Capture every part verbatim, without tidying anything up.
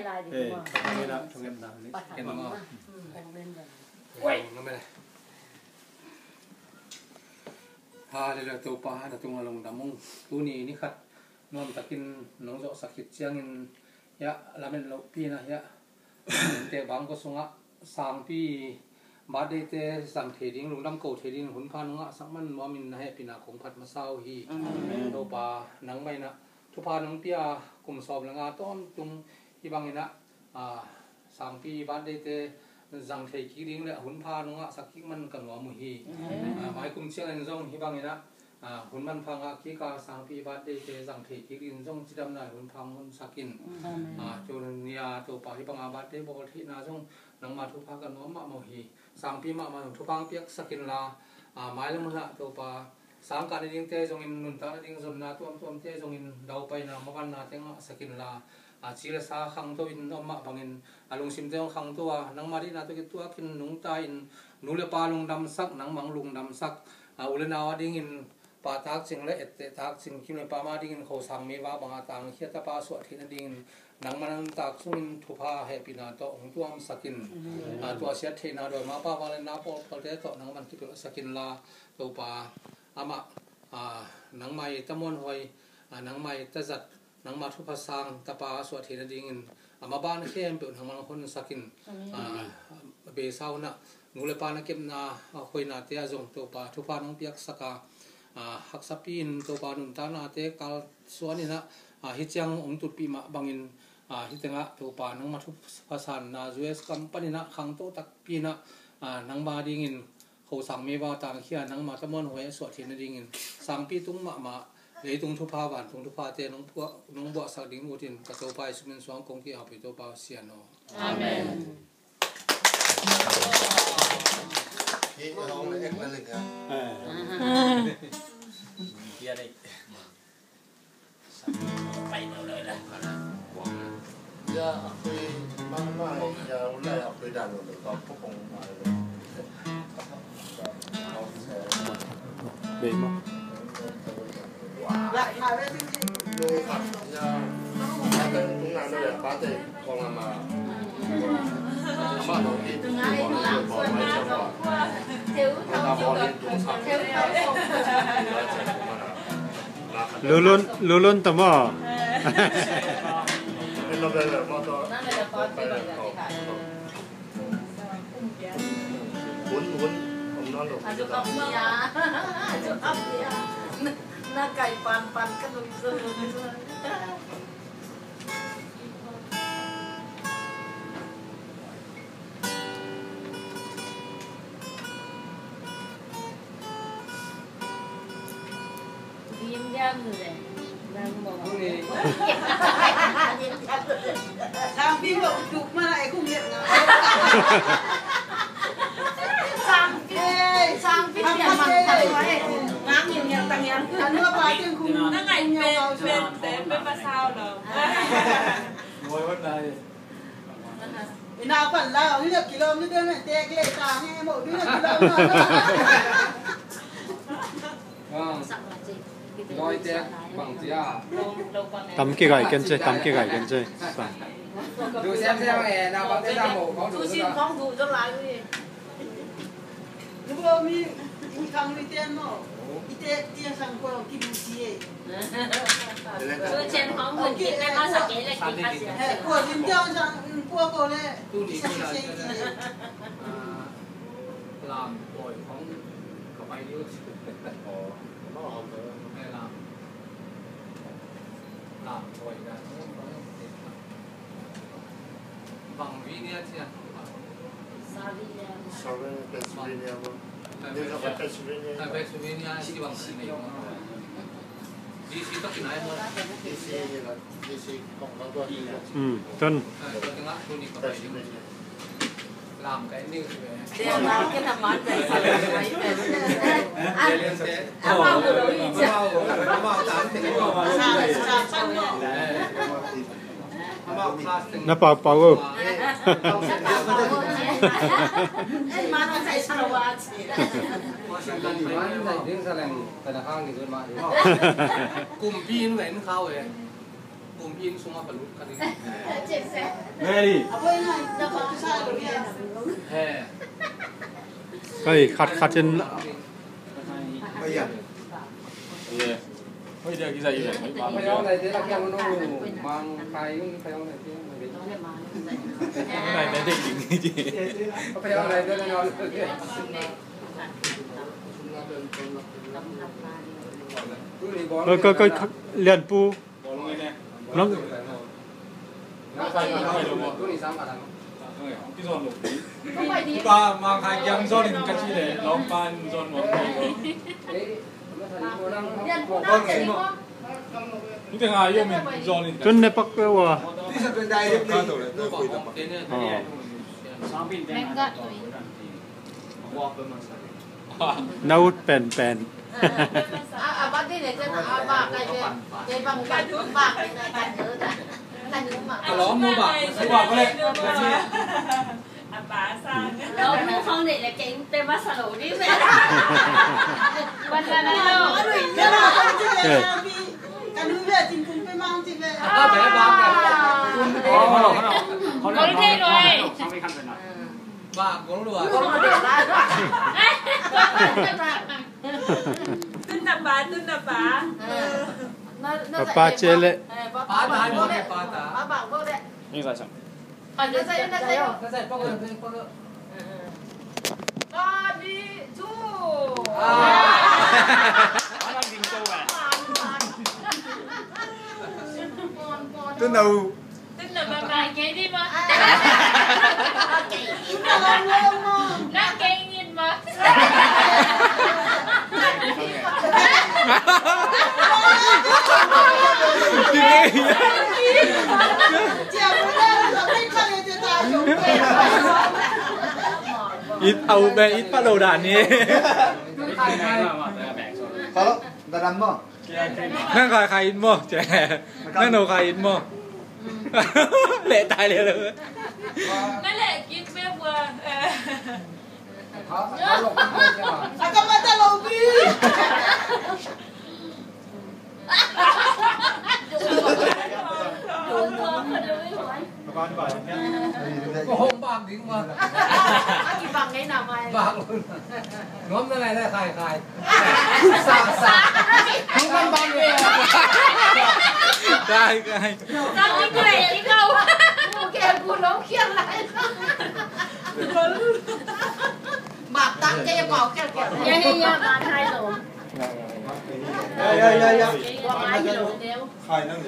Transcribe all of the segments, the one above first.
Eh, thungetna, thungetna ni. Ken mama. Oi. Hallelujah, Topa, na tungah lungdam ung. Tuni ni khat nuam takin nong zawhsak khit ciangin, hiah lamet lohpi-in ah hiah, te bangkua sungah sangpi birthday-te zang thei ding, lungdam ko thei ding hunpha nong ngahsak man nuamin na hehpihna kong phat masa uh hi. Amen. Topa, nangmah in ah thupha nong pia kum sawm le nga tawntung hih bangin ah, ah, sangpi birthday-te zang thei kik ding le hunpha nong ngahsak kik man ka nuam uh hi. Amen. Ah, mai kum ciangin zong hih bangin ah, ah, hun manpha ngah kik a, sangpi birthday-te zang thei kik ding zong cidamna hunpha hong honsak in. Amen. Ah, tuni a Topa, hih banga birthday bawl theihna zong nangma thupha ka nuam mahmah uh hi. Sangpi mahmah zong thupha hong piaksak inla, ah, mailam hun ah Topa, sangkah nadingte zongin, nuntak nading zonna tuamtuamte zongin, daupaina mavanna teng ngahsak inla, a, ci le sa khangto in om mah bangin, a, lungsimte hong khangto a, nangma deihna tawh kituakin nungta in, nu le pa lungdamsak, nangmah hong lungdamsak, a, u le nau adingin pahtak cing le ettehtak cing, kim le pam adingin khosang meiva banga tangkhia tapa suah theih nadingin, nangmah na nuntak sungin thupha hehpihna tawh hong tuamsak in. Amen. A, tuahsiat theihna dawimangpa vangliatna pawlpawlte tawh nangmah kipelhsak inla, Topa, amah, a, nangmah i tamuanhuai, a, nangmah i tazat, nangmah thupha sang tapa suah theih nadingin a maban khempeuh nangmah hong honsak in. Amen. A, a beisa hun ah nu le pa na kepna, a, khuainate ah zong Topa thupha nong piaksak a, a, haksapi in Topa nuntaknate kalsuan in ah, a, hih ciang hong tutpih mah bangin, a, hih tengah Topa nangmah thupha sanna U S gam panin ah khangto takpi in ah, a, nangma dingin khosang meiva tangkhia nangma tamuanhuai a suah theih nadingin sangpi tung mahmah leitung thupha vantung thuphate nong buah, nong buahsak ding utin ka Topa Jesu min suang kong ki-appi Topa Sian aw. Amen. Lulun, lulun tama. Hun, hun, hun. Diam-diam tu deh. Nang mau. Tuni. Diam-diam tu deh. Sambil mau duduk mana aku lihat nggak? Sambil. Sambil dia makan. Nang yang nyatang yang. Anu apa yang kung. Nang ai pen pen pen pen pasal lo. Ngồi bên này. Ina pan la, ina kilometer na tek le ta nge mo, ina kilometer. Tam kigai ken ce, tam kigai ken ce. Du sem sem e, na bang te na mo, kong du. Lubawmi, i khang ni ten maw? I tek tiang sang kua long kibu si e. He, kua lim tiang sang kua ko le. Lam koi khong ka pai liu. He, lam. Lam koi ka. Bang Virginia cia. Savina. Savina, Pennsylvania mo. Pennsylvania. Pennsylvania si bang si nei mo. D C to kinai mo. D C ni la, D C kong la tua ni la. Hmm, tun. Tua tengah tu ni ka pai ni. Lam kai ni. Dia lam kita mata. Apa mo lo i cia. Apa mo. Na pau pau o. Kumpi in ven khau e. Ready. Hei, khat khat in. Koi, koi, koi, Lianpu. Nang. Tun ne pak pe ua. Oh. Na ut penpen. Tun na pa, tun na pa. Papa cele. Tun na u. Tun na ba ngai kei ni ma. Na kei ngin ma. It au be it pa lo dan ni. Halo, dadan mo. Nang khai khai in maw? Nang no khai in maw? Leh tai leh lo. Nang leh kit bia bua. Akamata lo bi. Ko hong bak ding ma. Aki bak ngai na mai. Bak lo. Nuam na ngai na khai khai. Sa sa. Nuam bak ngai. Khai khai. Sa ki kuai ki kau. Mu ke ku lo kian lai. Bak tak ke ya kau kian kian. Ya ya ya bak khai lo. Ya ya ya ya. Wa mai lo deu. Khai nang.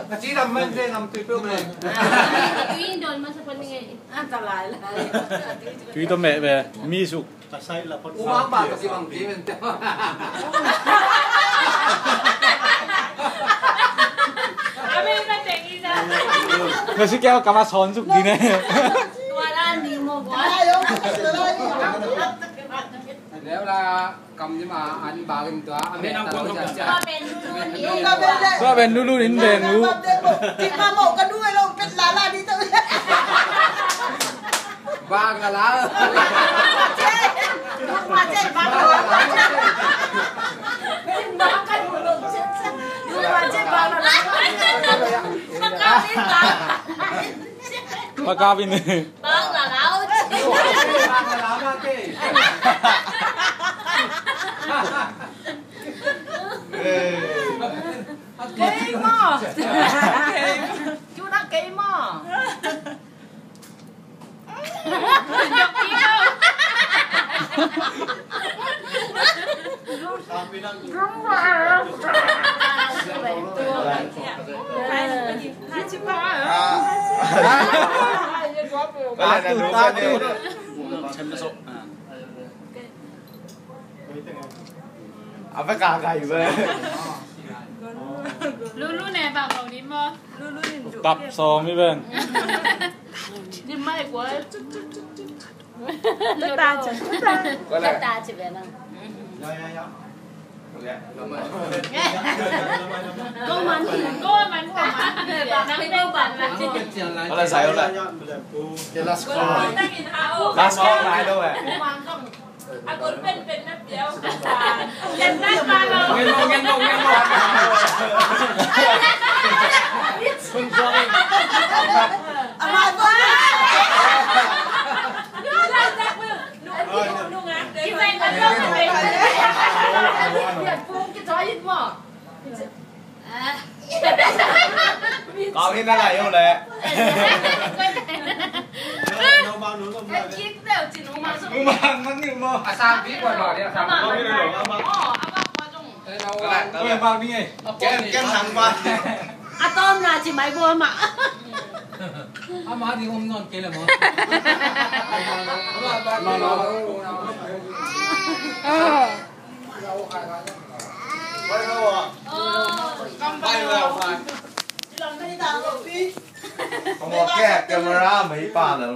Ka ci lam man se lam tui peuh mai. Tui in don masa pon ni ngai. Tui tawh meh ve, mi suk. Ka sai la phot. U Mang Ba tawh kibang kei ven teh. Ka si keu ka ma sawn suk ding ne. Tua dan ding maw bua. Leu la. Kam dim a an bak in tua a meh ta lo ciacia. Tua pen lulu in pen lu. Bak na la. Pakapin. Bak na la. Kei maw? Cuna kei maw? Tatu, tatu. A va ka gai ve. Lulu ne bang bang ni mo. Lulu ni du. Kap sawm i ven. Ni mai kua. Lu ta ci. Lu ta ci ve na. Ya ya ya. Go man, go man, go man. Nang go man. Hola, sai hola. Last call. Last call, lai lo eh. A gol pen pen na piau. Yan na pa lo. Ngen mo, ngen mo, ngen mo. Kau hi na lai yo le. Mu mang mang ni mo. A sang pi kua ba dia sang. Oi, mang ni eh. Ken, ken hang ba. A tom na ci mai bo ma. Ama di om non ke le mo. No, no. Camera mei pa lo.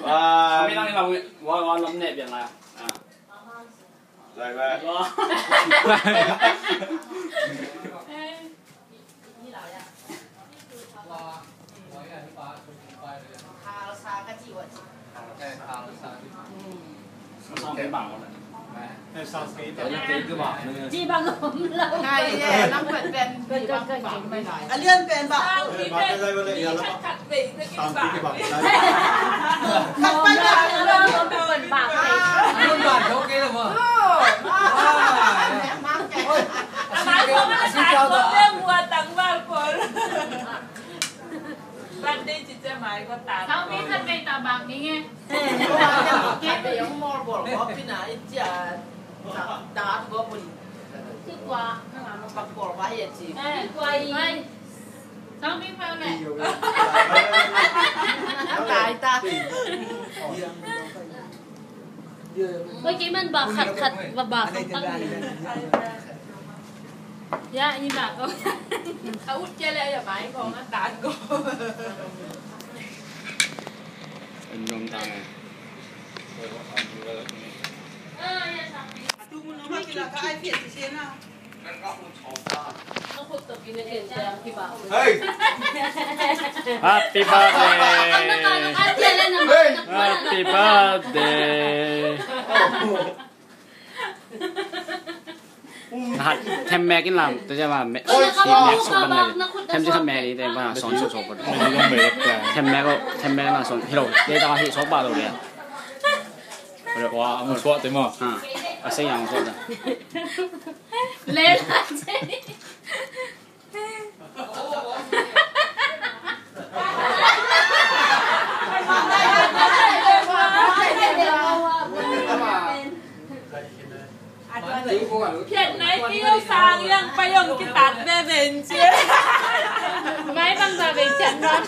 Wow. Wow, wow, lam ne biang la. Ah. Wow. A lian pen ba. Birthday cici mai ko ta. Sau mi khat vei ta bang ding e. Kei vei ong mol bol ko pina i cia. Da tu ko pun. Ci kua. Pak bol ba ye ci. Ci kua i. Sau mi pau le. Kai ta. Oi, kei man ba khat khat ba ba khat khat. Ya, ini ba ko. A ut kia le ya mai ko nga ta ko. An nom ta ne. Atu mun ma kila ka ai pia si na. Hey! Happy birthday! Hey! Happy birthday! Hat, them mek in lam, te jama mek, mek sok ban lai. Them jama mek ni te ba son sok sok ban. Them mek, them mek la son. Hello, te ta hi sok ba lo le. Wa, ang suak te mo. Ha, a se yang suak ta. Le la se. Phiat nai kei o sang yang pa yong kitat ve ven cia. Mai bang ta ve cian bang.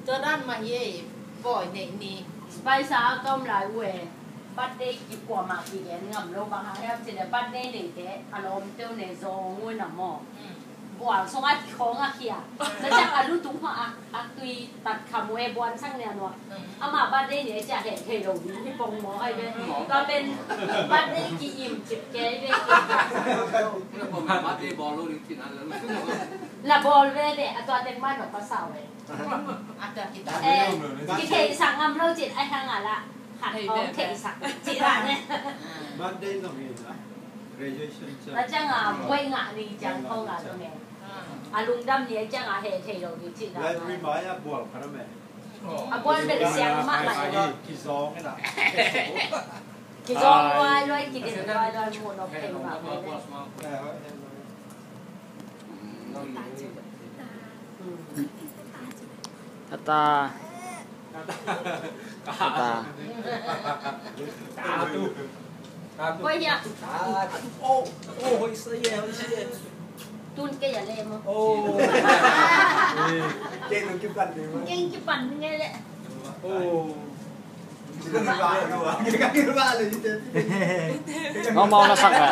Tua dan mah hi ei, bawi neih ni. Spice a tawm lai uh e. Birthday kip kuamah kigen ngam lo, bang hang hiam cih leh birthday neite a lawmte uh ne zawng uh na maw. Bual sungah kikhawng a khia. Na ciang a lutung hmah a, a tui tat kham uh e, buan sang nia nuah. Amah birthday ni e ciah heh thei lo ding hi pong maw ai ve. Tua pen birthday ki-im cip kei ve. Birthday bawl lo ding cih na lo. La bawl ve ve, a tua tek mah nop pasal ve. Eh, kitheihsak ngam lo cin, ai hang a lah khat hong theihsak cin lah ne. Birthday zong hi na, graduation cin. La ciang a, buai ngah ni ciang hong a zong e. A lungdam ni a ciang a heh thei lo ni cin lah. Library mai a bual khat a me. A bual bel siang mah mai. Kizong e na. Kizong luai luai, kidin luai luai, mu nop thei mah mai. Tata. Tata. Tun kei a lem. Kei kipan nge le. Mau mau na sak a.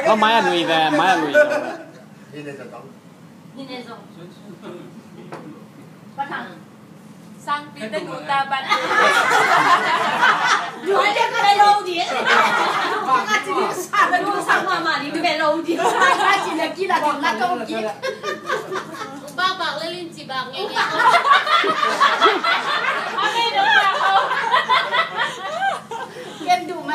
Mau mai a nui ve, mai a nui ve. Hi ne zong. Hi ne zong. Patang. Sang pi te nu ta ban. Nu ai le ka lo di. Ka ci ni sa nu sa ma ma ni ve lo di. Ka ci le ki la di la ko ki. Ba ba le lin ci ba nge nge. Ken du ma.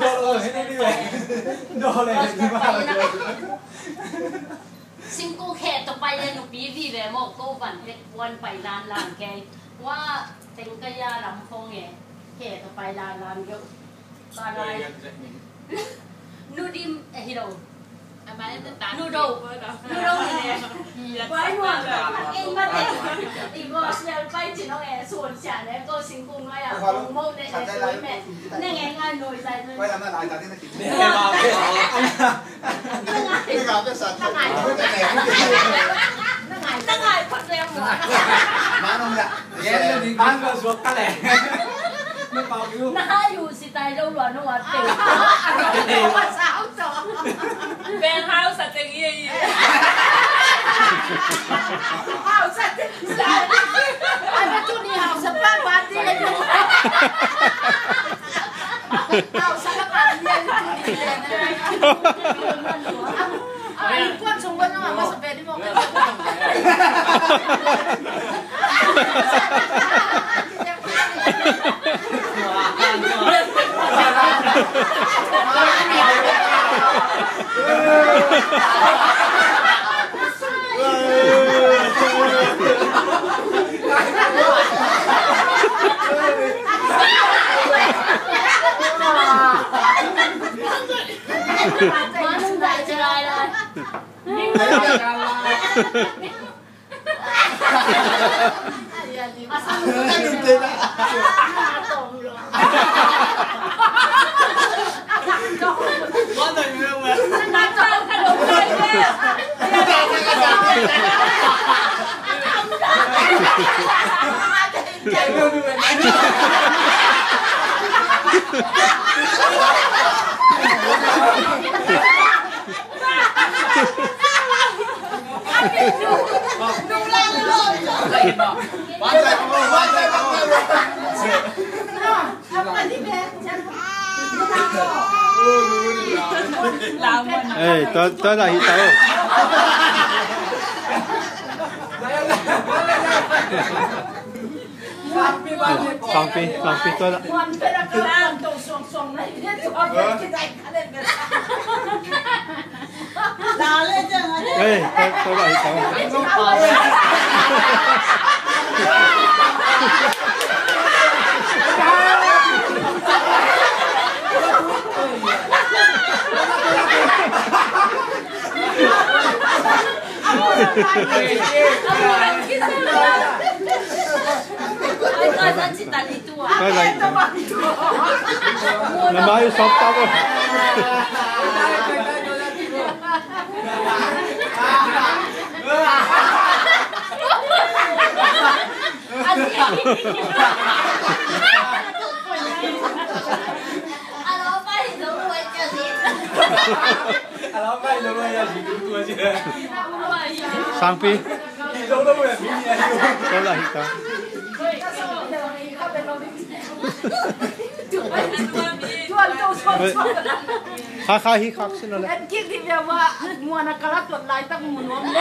Dawh lo hi ni ve. Dawh le ni ma. Singkung khe tawh pai le nupi vive maw, ko van tek puan pai lanlan kei. Wa teng ka ya lam khong e. Khe tawh pai lanlan geuh. Ka lai. Nu dim, eh, hi lo. Nu do. Nu do ni ne. Wai nuam. Ei ma te. I go sial pai chin ong e, suan sia ne, ko singkung ngai a, kong mo ne, ne, ne, ne, ngai noi zai noi. Wai lam na lai ta ni na ki. Tangai phot lem. Na ha yu si tai lo lua no wa te. Beng hau sa teng ye ye. Hau sa teng. Ana tu ni hau sa pa pa ti le. Hau sa pa pa ti le. Ai, kuan sung kuan nang a masa pe di mo. Ei, tua, tua dah hi ta lo. Pangpi, pangpi, tua dah. Ei, kau, kau lai, kau. Kau lai, kau. Na mai sawt tak. Sangpi. Kau lai, kau. Kha, kha, hi khak sin le. An kik di bia wa, muan a kala tuat lai tak mu nuam le.